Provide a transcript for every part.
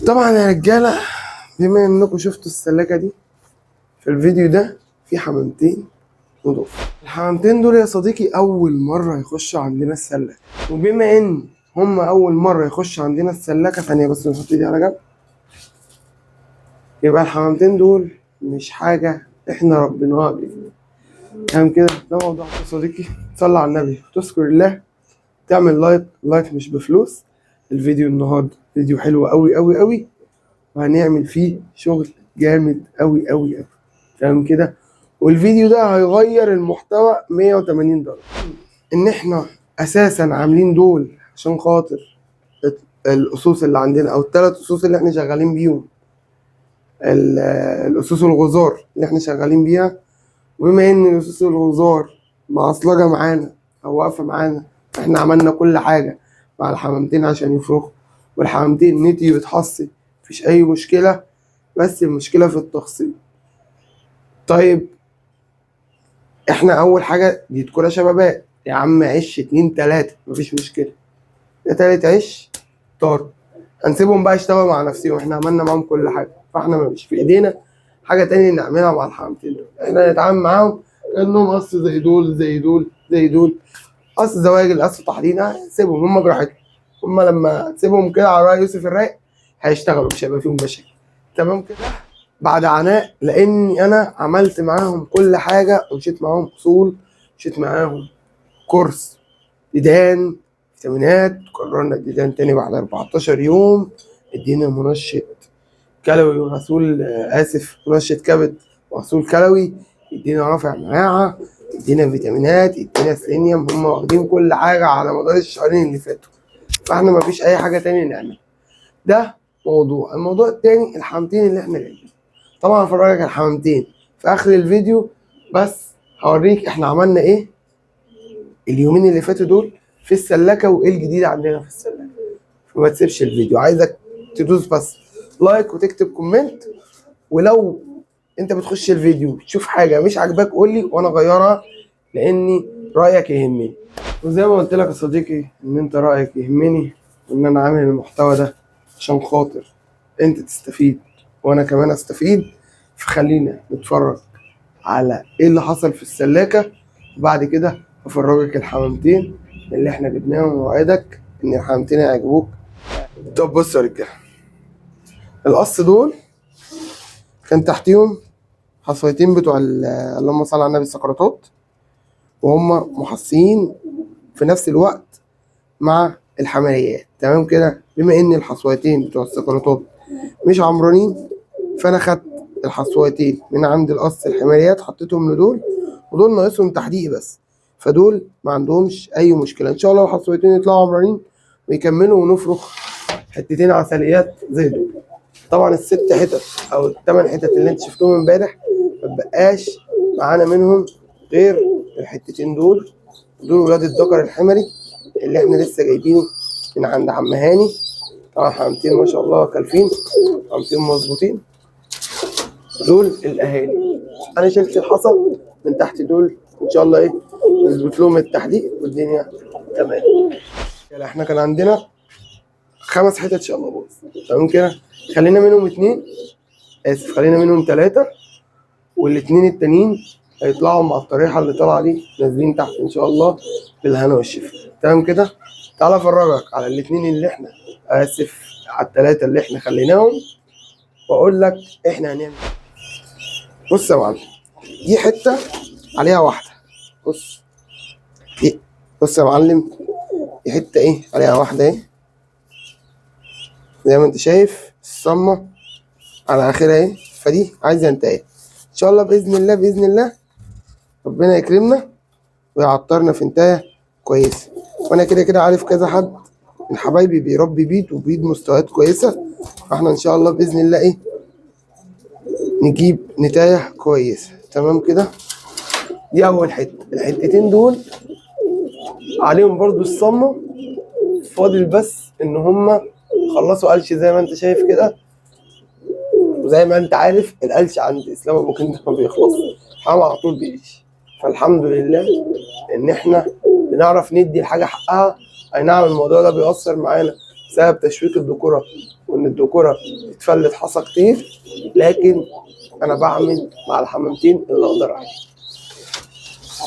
طبعا يا رجاله، بما انكم شفتوا السلاكه دي في الفيديو ده، في حمامتين نضاف. الحمامتين دول يا صديقي اول مرة يخشوا عندنا السلاكه، وبما ان هم اول مرة يخشوا عندنا السلاكه، ثانية بس نحط دي على جنب، يبقى الحمامتين دول مش حاجة احنا ربيناها قبل كده. تمام كده؟ ده موضوع يا صديقي. تصلي على النبي، تذكر الله، تعمل like. like مش بفلوس. الفيديو النهارده فيديو حلو قوي قوي قوي، وهنعمل فيه شغل جامد قوي قوي قوي. تمام كده؟ والفيديو ده هيغير المحتوى 180 درجة. ان احنا اساسا عاملين دول عشان خاطر الاسوس اللي عندنا، او الثلاث اسوس اللي احنا شغالين بيهم، الاسوس الغزار اللي احنا شغالين بيها. وبما ان الاسوس الغزار معصلجه معانا او واقفة معانا، احنا عملنا كل حاجة مع الحمامتين عشان يفرخوا، والحمامتين نتي بتحصي، مفيش اي مشكلة، بس المشكلة في التخصيب. طيب احنا اول حاجة دي تكون شبابات يا عم، عش 2 3 مفيش مشكلة، ده تالت عش طار، هنسيبهم بقى يشتغلوا مع نفسهم، احنا عملنا معاهم كل حاجة، فاحنا مش في ايدينا حاجة تانية نعملها مع الحمامتين دول. احنا نتعامل معاهم كانهم قص زي دول زي دول زي دول، قص زواجل قص طحينه، سيبهم هم براحتهم. هم لما تسيبهم كده على راي يوسف الرايق هيشتغلوا، مش هيبقى فيهم مشاكل. تمام كده؟ بعد عناء، لاني انا عملت معاهم كل حاجة، ومشيت معاهم اصول، مشيت معاهم كورس ديدان فيتامينات، قررنا الديدان تاني بعد 14 يوم، ادينا منشط كلوي وغسول، اسف، منشط كبد وغسول كلوي، ادينا رافع مناعة، ادينا فيتامينات، ادينا سيلينيوم. هم واخدين كل حاجة على مدار الشهرين اللي فاتوا، فاحنا مفيش اي حاجة تاني نعملها. ده موضوع. الموضوع التاني الحمامتين اللي احنا جايبينهم. طبعا هفرجك الحمامتين في اخر الفيديو، بس هوريك احنا عملنا ايه اليومين اللي فاتوا دول في السلاكه، وايه الجديد عندنا في السلاكه. فما تسيبش الفيديو، عايزك تدوس بس like وتكتب comment، ولو انت بتخش الفيديو تشوف حاجة مش عاجباك قول لي وانا اغيرها، لاني رايك يهمني. وزي ما قلت لك يا صديقي ان انت رايك يهمني، وان انا عامل المحتوى ده عشان خاطر انت تستفيد وانا كمان استفيد. فخلينا نتفرج على ايه اللي حصل في السلاكه، وبعد كده افرجك الحمامتين اللي احنا جبناهم، ووعدك ان الحمامتين هيعجبوك. طب بص يا رجاله، القص دول كان تحتيهم حصيتين بتوع اللهم صل على النبي السكرتات، وهم محصيين في نفس الوقت مع الحمليات. تمام كده؟ بما ان الحصويتين بتوع السكرتات مش عمرانين، فانا خدت الحصويتين من عند القص الحماليات حطيتهم لدول، ودول ناقصهم تحديق بس، فدول ما عندهمش اي مشكلة. ان شاء الله الحصويتين يطلعوا عمرانين ويكملوا ونفرخ حتتين عسليات زي دول. طبعا الست حتت او الثمان حتت اللي انت شفتهم امبارح ما بقاش معانا منهم غير الحتتين دول، دول ولاد الذكر الحمري اللي احنا لسه جايبينه من عند عم هاني. طبعا حمامتين ما شاء الله كالفين، حمامتين مظبوطين. دول الاهالي. انا شلت الحصى من تحت دول، ان شاء الله ايه نظبط لهم التحديق والدنيا تمام. يعني احنا كان عندنا 5 حتت شلبوز، تمام كده؟ خلينا منهم 2، اسف خلينا منهم 3، والاتنين التانيين هيطلعوا مع الطريحه اللي طالعه دي نازلين تحت ان شاء الله بالهنا والشفا. تمام كده؟ تعالى افرجك على الاتنين اللي احنا، اسف، على التلاتة اللي احنا خليناهم، واقول لك احنا هنعمل ايه. بص يا معلم، دي حتة عليها واحدة، بص دي، بص يا معلم، دي حتة ايه عليها واحدة ايه زي ما انت شايف، الصمه على اخرها ايه، فدي عايزه انتهي ان شاء الله باذن الله. باذن الله ربنا يكرمنا ويعطرنا في انتهاء كويسة. وانا كده كده عارف كذا حد من حبايبي بيربي بيض وبيض مستويات كويسة، فاحنا ان شاء الله باذن الله ايه نجيب نتايه كويسة. تمام كده؟ دي اول حتة. الحتتين دول عليهم برضو الصمه، فاضل بس ان هما خلصوا قلش زي ما انت شايف كده. وزي ما انت عارف القلش عند اسلام ابو كنده ما بيخلص، حرام على طول بيعيش. فالحمد لله ان احنا بنعرف ندي الحاجة حقها. اي نعم الموضوع ده بيأثر معانا بسبب تشويق الذكورة وان الدكوره تتفلت حصى كتير، لكن انا بعمل مع الحمامتين اللي اقدر عليه.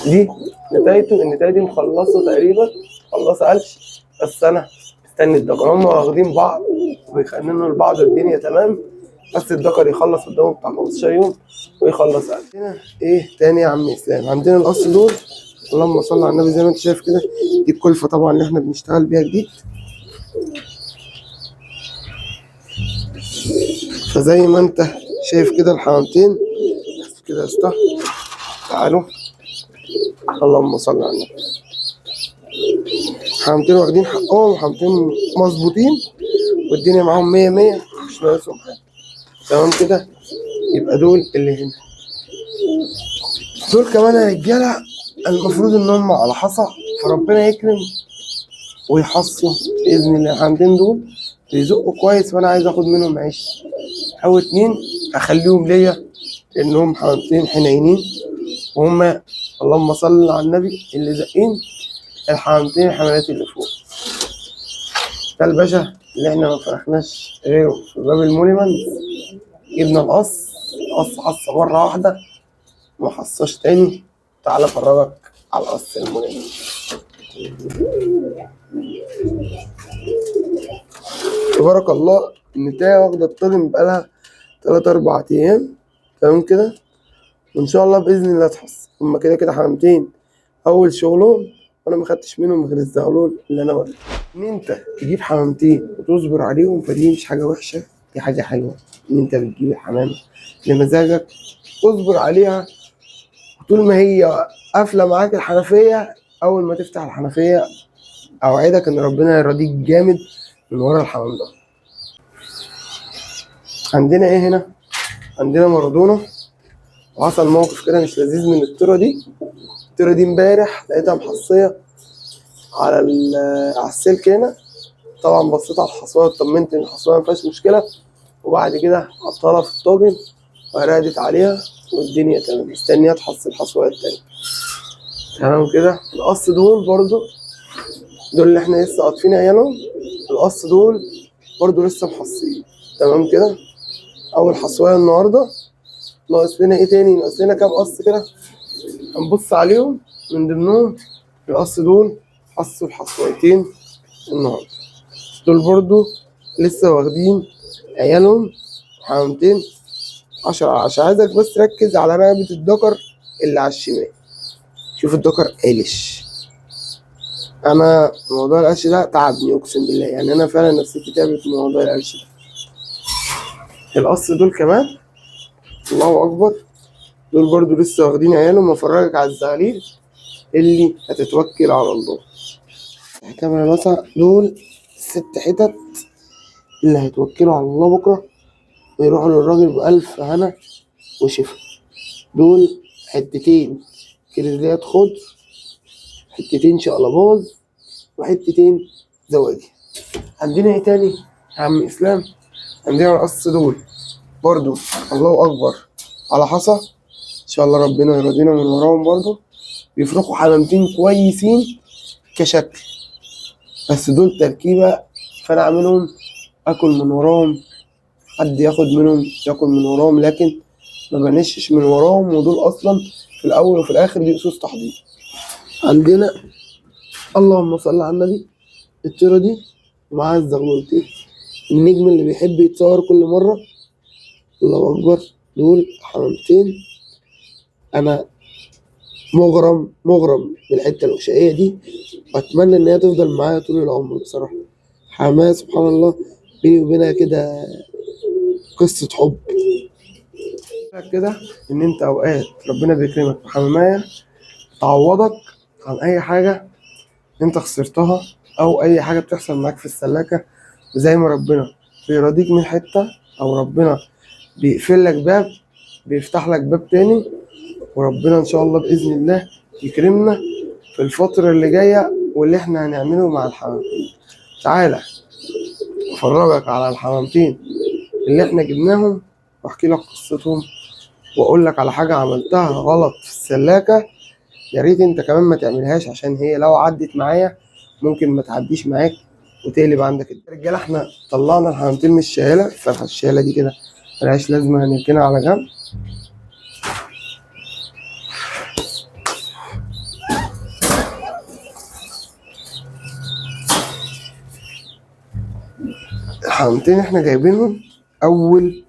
دي نتايته، النتايه دي مخلصة تقريبا، مخلصة قلش، بس انا مستني الدكر. هم واخدين بعض وبيخننوا لبعض، الدنيا تمام، بس الدكر يخلص قدامه بتاع 15 يوم ويخلص قلش. هنا ايه تاني يا عم اسلام؟ عندنا القص دول، اللهم صل على النبي، زي ما انت شايف كده، دي الكلفة طبعا اللي احنا بنشتغل بيها جديد. فزي ما انت شايف كده الحمامتين كده يا اسطى، تعالوا، اللهم صل على النبي، حمامتين واخدين حقهم، حمامتين مظبوطين، والدنيا معاهم 100 100، مش ناقصهم حاجة. تمام كده. يبقى دول اللي هنا، دول كمان يا رجاله المفروض ان هم على حصى، فربنا يكرم ويحصوا باذن الله. الحمامتين دول بيزقوا كويس، وانا عايز اخد منهم عيش او 2 اخليهم ليا، لانهم حمامتين حنينين، وهم اللهم صل على النبي اللي زقين الحمامتين الحمامات اللي فوق. ده الباشا اللي احنا ما فرحناش غيره في باب المونيمنت. جبنا القص، القص حصة مرة واحدة ما حصاش تاني. تعالى افرجك على القص المونيمنت. تبارك الله، النتاية واخدة الطاجن بقالها 3 4 أيام. تمام كده، وإن شاء الله بإذن الله تحص. هما كده كده حمامتين أول شغلهم، وأنا ما خدتش منهم غير الزغلول اللي أنا وريته. إن أنت تجيب حمامتين وتصبر عليهم فدي مش حاجة وحشة، دي حاجة حلوة. إن أنت بتجيب الحمامة لمزاجك، اصبر عليها، وطول ما هي قافلة معاك الحنفية، أول ما تفتح الحنفية أوعدك إن ربنا يرضيك جامد من ورا الحمام ده. عندنا إيه هنا؟ عندنا مارادونا، وحصل موقف كده مش لذيذ من الطيرة دي. الطيرة دي امبارح لقيتها محصية على السلك هنا. طبعا بصيت على الحصوية واطمنت ان الحصوية ما فيهاش مشكلة، وبعد كده حطها في الطاجن وردت عليها والدنيا تمام. مستنيها تحصل الحصوية التانية. تمام كده. القص دول برضو، دول اللي احنا لسه قاطفين عيالهم، القص دول برضو لسه محصيين. تمام كده. اول حصوية النهارده. ناقص لنا ايه تاني؟ ناقص لنا كام قص كده هنبص عليهم، من ضمنهم القص دول حصوا الحصويتين النهارده. دول برضو لسه واخدين عيالهم حمامتين 10 على 10. عايزك بس تركز على رقبة الدكر اللي على الشمال. شوف الدكر قالش. انا موضوع القش ده تعبني اقسم بالله، يعني انا فعلا نفسيتي تعبت من موضوع القش ده. القص دول كمان الله اكبر، دول برضو لسه واخدين عيالهم. افرجك على الزغاليل اللي هتتوكل على الله. الكاميرا مثلا دول 6 حتت اللي هيتوكلوا على الله بكره ويروحوا للراجل بألف هنا وشفا. دول حتتين كريزليات خضر، حتتين شقلباز، وحتتين زواجي. عندنا ايه تاني يا عم اسلام؟ عندنا القص دول برضو الله اكبر على حصى، ان شاء الله ربنا يرضينا من وراهم. برضو بيفرخوا حمامتين كويسين كشكل، بس دول تركيبه، فانا اعملهم اكل من وراهم، حد ياخد منهم ياكل من وراهم، لكن ما بنشش من وراهم. ودول اصلا في الاول وفي الاخر دي اسوس تحضير. عندنا اللهم صل على النبي الطيرة دي ومعاها الزغلولتين، النجم اللي بيحب يتصور كل مرة. الله اكبر، دول حمامتين. انا مغرم مغرم بالحتة القشائيه دي، واتمنى ان هي تفضل معايا طول العمر بصراحة. حماية سبحان الله بيني وبينها كده قصة حب كده، ان انت اوقات ربنا بيكرمك بحمامية تعوضك عن اي حاجة انت خسرتها او اي حاجة بتحصل معاك في السلاكه. وزي ما ربنا بيرضيك من حتة، او ربنا بيقفل لك باب بيفتح لك باب تاني. وربنا ان شاء الله باذن الله يكرمنا في الفترة اللي جاية واللي احنا هنعمله مع الحمامتين. تعالى افرجك على الحمامتين اللي احنا جبناهم واحكي لك قصتهم، واقول لك على حاجة عملتها غلط في السلاكه يا ريت انت كمان ما تعملهاش، عشان هي لو عدت معايا ممكن ما تعديش معاك وتقلب عندك. الرجالة احنا طلعنا الحمامتين من الشياله، فالشياله دي كده ملهاش لازمه، هنركنها على جنب. الحمامتين احنا جايبينهم اول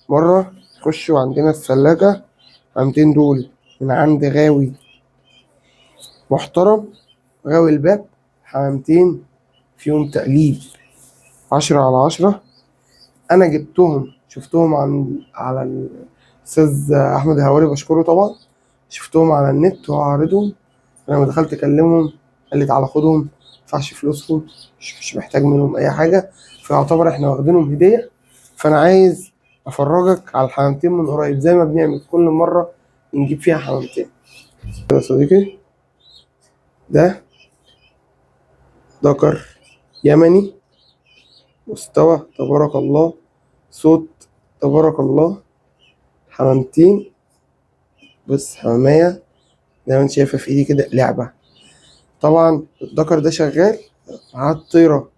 مرة يخشوا عندنا الثلاجة. الحمامتين دول من عند غاوي محترم، غاوي الباب. حمامتين فيهم تقليب 10 على 10. انا جبتهم شفتهم على الاستاذ احمد الهواري، بشكره طبعا. شفتهم على النت وعارضهم، انا لما دخلت اكلمهم قال لي تعالى خدهم، مدفعش فلوسهم، مش محتاج منهم اي حاجة، فيعتبر احنا واخدينهم هديه. فانا عايز افرجك على الحمامتين من قريب زي ما بنعمل كل مرة نجيب فيها حمامتين. يا صديقي ده ذكر يمني، مستوى تبارك الله، صوت تبارك الله. حمامتين بص، حمامية زي ما انت شايفها في ايدي كده لعبة. طبعا الذكر ده شغال مع الطيرة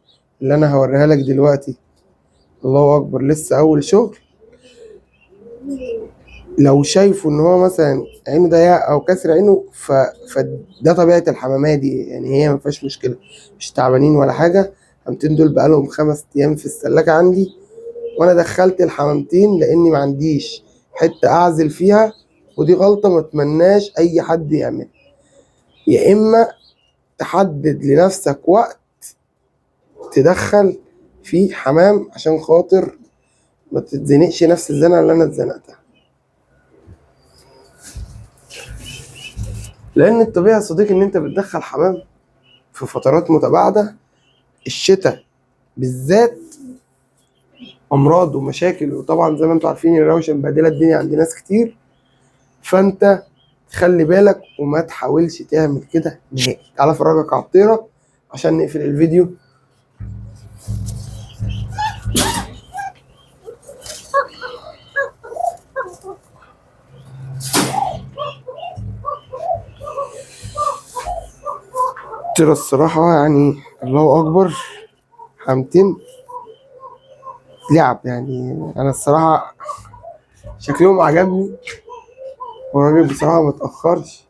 اللي انا هوريها لك دلوقتي. الله اكبر، لسه اول شغل. لو شايفه ان هو مثلا عينه ضيقه او كسر عينه فده طبيعة الحماميه دي، يعني هي ما فيهاش مشكلة، مش تعبانين ولا حاجة. الحمامتين دول بقالهم 5 ايام في السلاكه عندي، وانا دخلت الحمامتين لاني ما عنديش حتة اعزل فيها، ودي غلطه ما اتمناش اي حد يعملها. يا اما تحدد لنفسك وقت تدخل فيه حمام عشان خاطر ما تتزنقش نفس الزنقة اللي انا اتزنقتها، لان الطبيعي يا صديقي ان انت بتدخل حمام في فترات متباعدة، الشتاء بالذات امراض ومشاكل، وطبعا زي ما انتم عارفين الروشه مبهدله الدنيا عند ناس كتير. فانت تخلي بالك وما تحاولش تعمل كده نهائي. تعالى افرجك على الطيرة عشان نقفل الفيديو. الطيرة الصراحة يعني الله أكبر، حمامتين لعب، يعني أنا الصراحة شكلهم عجبني، والراجل بصراحة ما اتأخرش.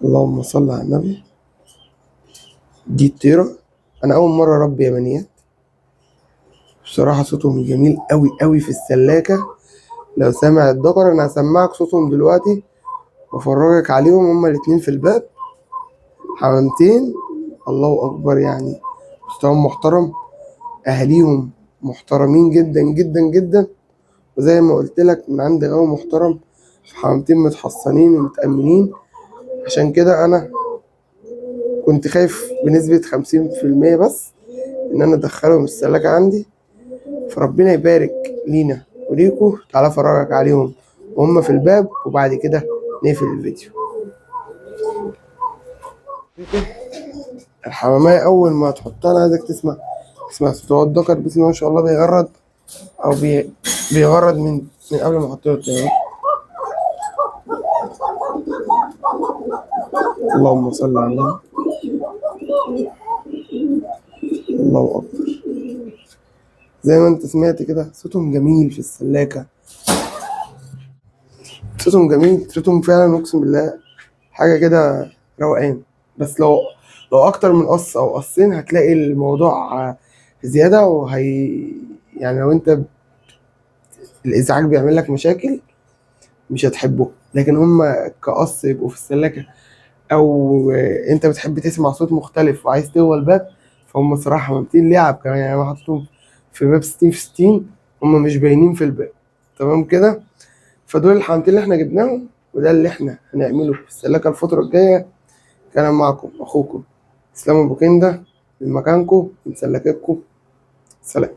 اللهم صل على النبي. دي الطيرة، أنا أول مرة أربي يمنيات بصراحة، صوتهم جميل أوي أوي في السلاكة. لو سامع الذكر أنا هسمعك صوتهم دلوقتي وأفرجك عليهم، هما الاتنين في الباب. حمامتين الله أكبر، يعني مستواهم محترم، أهاليهم محترمين جدا جدا جدا، وزي ما قلت لك من عند غاوي محترم. حمامتين متحصنين ومتأمنين، عشان كده أنا كنت خايف بنسبة 50% بس إن أنا أدخلهم السلاكة عندي. فربنا يبارك لينا وليكوا. تعالى أفرجك عليهم وهم في الباب، وبعد كده نقفل الفيديو. الحمامية أول ما تحطها أنا عايزك تسمع صوت الذكر، بسم الله ما شاء الله بيغرد، أو بيغرد من قبل ما أحط له الطيارة. اللهم صل على النبي. الله أكبر، زي ما أنت سمعت كده صوتهم جميل في السلاكة، صوتهم جميل، صوتهم فعلا أقسم بالله حاجة كده روقان. بس لو أكتر من قص أو قصين هتلاقي الموضوع زيادة، وهي يعني لو أنت الإزعاج بيعمل لك مشاكل مش هتحبه. لكن هما كقص يبقوا في السلاكة، أو أنت بتحب تسمع صوت مختلف وعايز تقوى الباب، فهم صراحة حمامتين لعب كمان. يعني أنا حاططهم في باب 60 في 60، هم مش باينين في الباب. تمام كده؟ فدول الحمامتين اللي احنا جبناهم، وده اللي احنا هنعمله في السلاكة الفترة الجاية. كان معكم أخوكم إسلام أبو كندة من مكانكم من سلاكتكم. سلام.